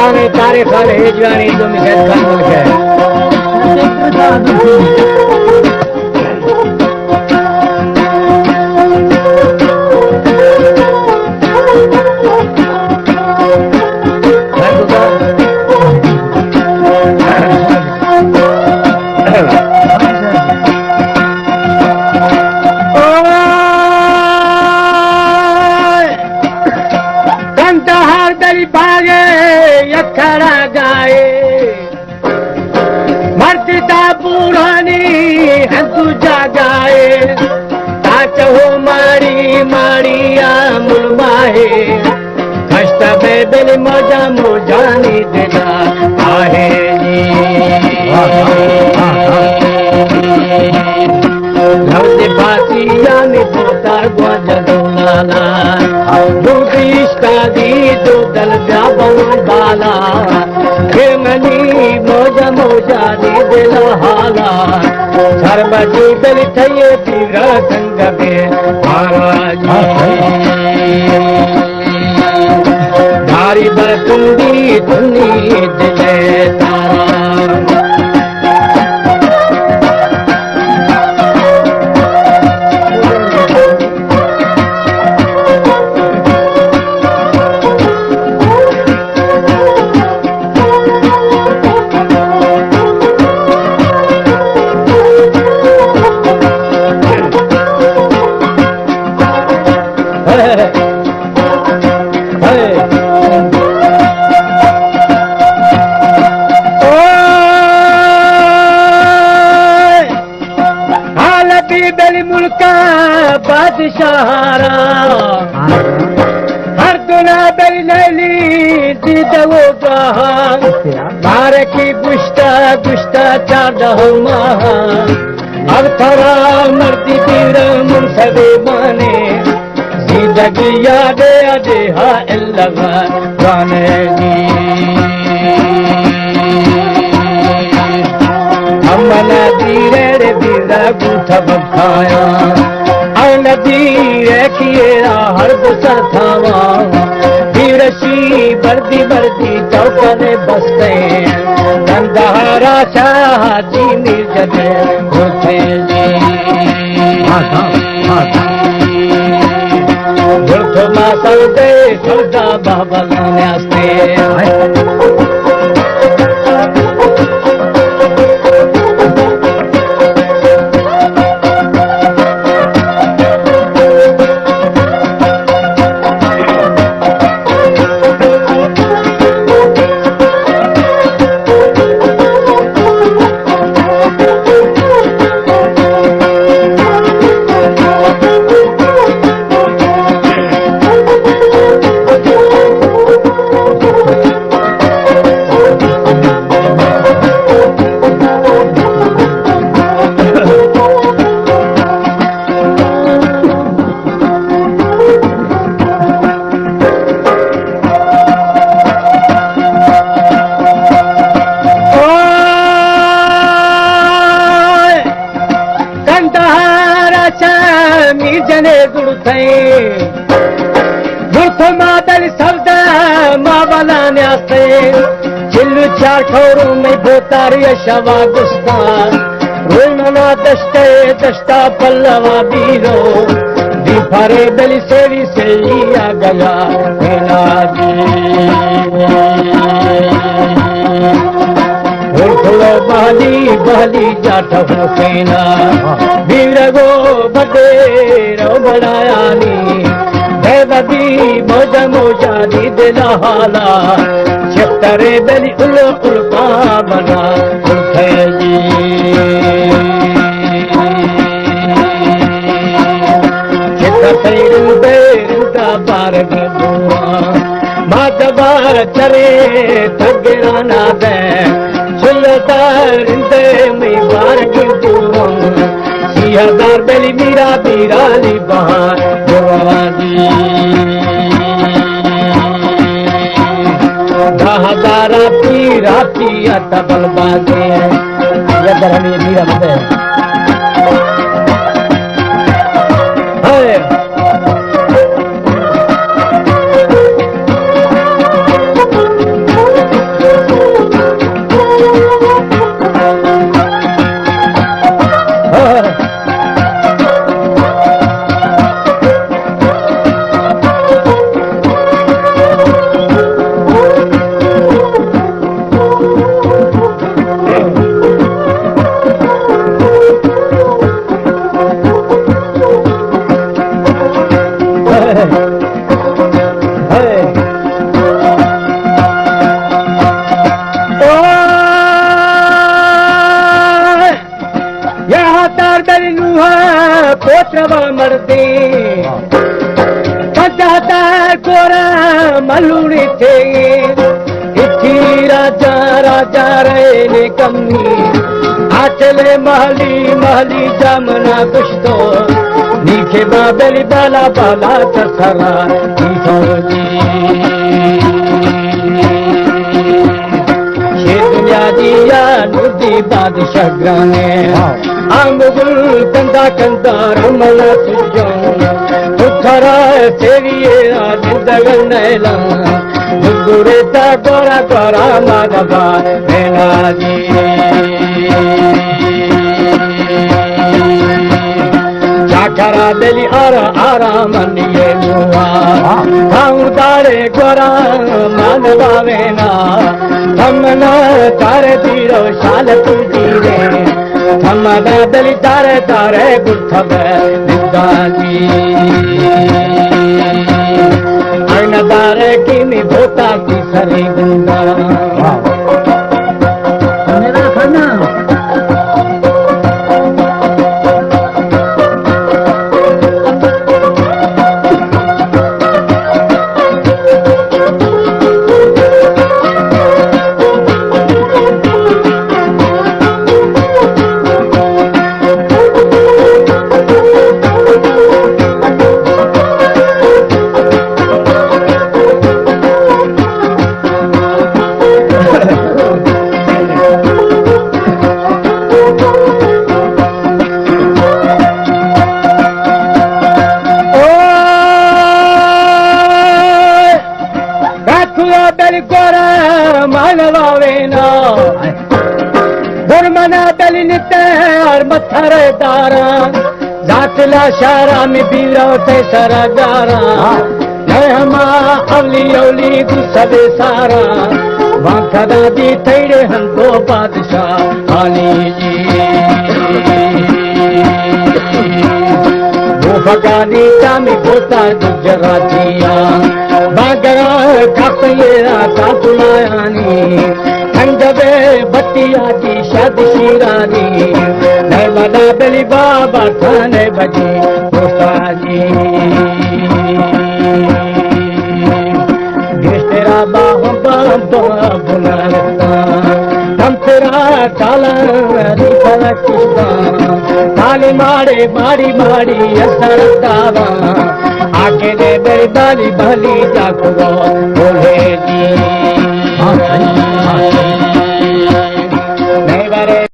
ہمیں تاریخ ءَ ہجوانی دومی سید خان ملک ءَ۔ کندہار دری باغے یک کھڑا گائے، مرد دا بورانی ہندو جاگائے، تا چہو ماڑی ماڑی آ ملماہے، کشت بے بل موجا موجانی دلا آہے جی۔ روز پاسی یعنی پوتا گواجہ دولالا، دودی اشتادی دو دل بیا بمن بالا، کہ منی موجا موجانی دلا حالا، سر بجی بل تھئے پیرا سنگ بے مہاراج۔ داری بر تنڈی تنی دلے تارا۔ حال بی بلی ملکا بادشاہارا، ہر دنا بلی نیلی دیدہ و گاہا، مارکی گشتا گشتا چاردہ ماہا، اب ترا مردی پیر منصبے مانے، زندگی یادے ادے ہا اللہ گانے جی۔ ہم ندیرے رے بیرا گوٹھ بکھایا، اے ندیرے کیے را ہر بسر تھاوا، بیرشی بردی بردی چوکنے بستے، گندہارا شاہ جی میر جدے ہوتے جی۔ دل تو ما سر دے سردا بابا نیاستے۔ اوئے! کندہار چہ میر جنے گڑتھے، گڑتھ ما دل سودا ما والا نیاستے، چلو چار کھورو میں بوتاری شوا گستا، روی منا دشتے دشتا پلوا بیرو، دی پھرے بلی سیڑی سیڑی آ گیا، مینا جی۔ گڑتھلو بہلی بہلی جاٹ حسینا، بیرگو بڈے رو بڑایانی، بے بدی موجا موجا دی دل حالا، شفترے بلی الو الفا بنا، الفے جی۔ چکا سیرن بیرن دا بارگ دورا، ما دبا چرے تگرانا دے، سلطان دے می بارگ دورا، سی ہزار بلی میرا بیرالی بہار جوانی۔ دہ ہزار پیرا کیا تبل بازی۔ یا در ہمیں میرا مدے۔ ہے۔ پدا در گورا ملوڑی تھے، اتھی راجا، راجا رہے نے کمی۔ آچلے مالی، مالی جامنا گشتو، نیکے بابلی بالا، بالا چسرا، نیکو جی۔ شے دنیا دیا نودی بادشاہ گرانے۔ ہاں۔ آ مغل کندا کندا رملا سجن۔ تو تھرا سیویے را زندگ نیلا۔ گورے تا گورا گورا مادبا مینا جی۔ چاکرا دلی آرا آرام نیے نوا۔ ہاں۔ تاؤں دارے گورا مانوا وینا۔ تمنا تارے دیرو شال تو دیرے۔ تمنا دلی تارے تارے گل تھبے ندا جی۔ آئینہ دارے کی می بھوتا کی سری گندا۔ واہ۔ میرا کھانا۔ راتو بل گورا مانوا وینا۔ برمنا بل نتار متھر دارا۔ زاتلا شارا می بیرو تے سرا گارا۔ ہاں۔ نئے ہما اولی اولی گو سبے سارا۔ وان کدا دی تیرے ہم کو بادشاہ عالی جی۔ بوفگانی تامی بوتا گجراتی آ۔ باگرا کاپیرا کاپلایانی۔ تنگبے بتی آتی شاد شیرانی۔ نرمدا بلی بابا تھانے بجی دوستانی۔ گشترا باہم بام بام بنارتا۔ تم تیرا کالا ری پلکشتا۔ تالی ماڑے ماڑی ماڑی اثر داوا۔ آکے دے بے بالی بالی جاکو بولے جی۔